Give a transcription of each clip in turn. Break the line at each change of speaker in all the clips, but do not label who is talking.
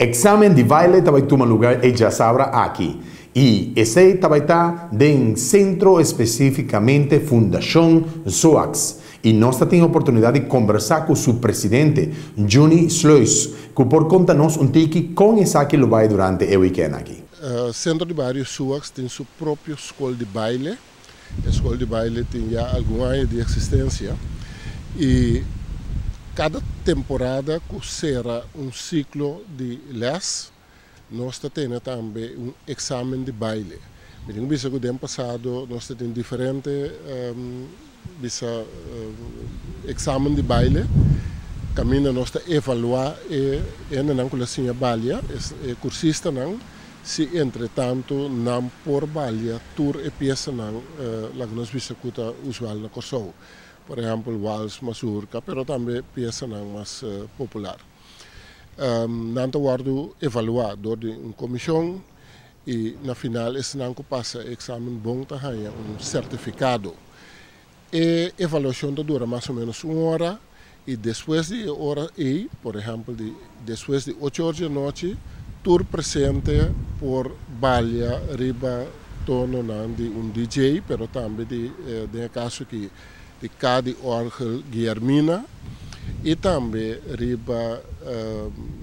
Examen di baile ta bay tuma lugar e diasabra aki. Y esey ta bay ta den centro, specificamente Fundacion Souax. Y nos tin oportunidad di combersa cu su presidente, Juni Sluis, cu por conta nos un tiki con esaki lo bay durante e weekend aki.
Centro di Bario Souax tin su propio scol di baile. E scol di baile tin ya algun aña di existencia. Y cada temporada cu cera un ciclo di les, nos tin tambe un examen di baile. Mi tin bisa cu den pasado nos tin diferente bisa, examen di baile. Caminda nos ta evalua e hendenan cu a siña balia, e cursistanan, si entre tanto nan por balia tur e piesanan laga nos bisa cu ta usual na Corsou. Por ehempel, wals, mazurka, pero tambe piesanan mas popular. Nan ta wordo evalua door di un comision y na final esnan cu pasa examen bon ta haya un certificado. E evaluacion ta dura mas o menos un ora y despues di ora ey, por ehempel, despues di 8 or di anochi, tur presente por balia riba tono nan di un DJ, pero tambe den caso aki di Cadi Orgel Guillermina y tambe riba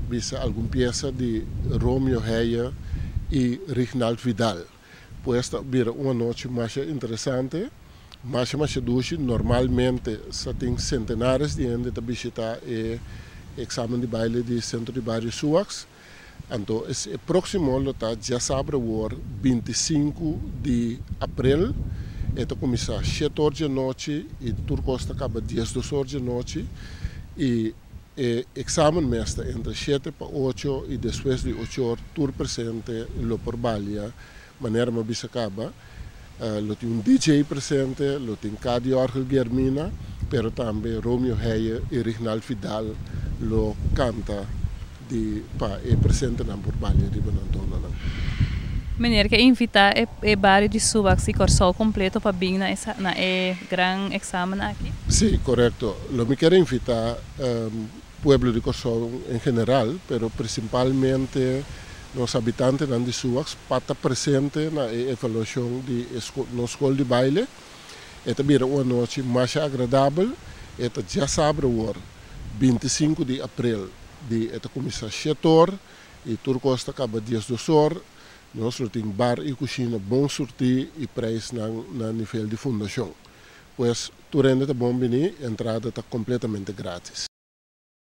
bisa algun pieza di Romeo Heyer y Rignald Vidal. Pues bira un anochi mas interesante, mas mas dushi. Normalmente sa tin centenares di hende ta bishita e examen di baile di Centro di Bario Souax. Anto, e proximo lo ta diasabra 25 di april. E ta cuminsa 7 or di anochi y tur cos ta caba 12 or di anochi. Y e examen mes ta entre 7 pa 8 y despues di 8 or tur presente lo por balia manera mi a bisa caba. Lo tin un DJ presente, lo tin Cadi Orgel Guillermina, pero tambe Romeo Heyer y Rignald Vidal lo canta di pa e presentenan por balia riba nan tononan.
Meneer, kier invita e bario di Souax y Corsou completo pa bin na e gran examen aki?
Si, corecto. Lo mi kier invita pueblo di Corsou en general, pero principalmente nos habitantenan di Souax pa ta presente na e evaluacion di nos scol di baile. E ta bira un anochi mas agradabel. E ta diasabra 25 di april e ta cuminsa 7 or y tur cos ta caba 12 or. Nos tin bar y cushina bon surti y prijs na nivel di fundacion. Pues tur hende ta bon bini, entrada ta completamente gratis.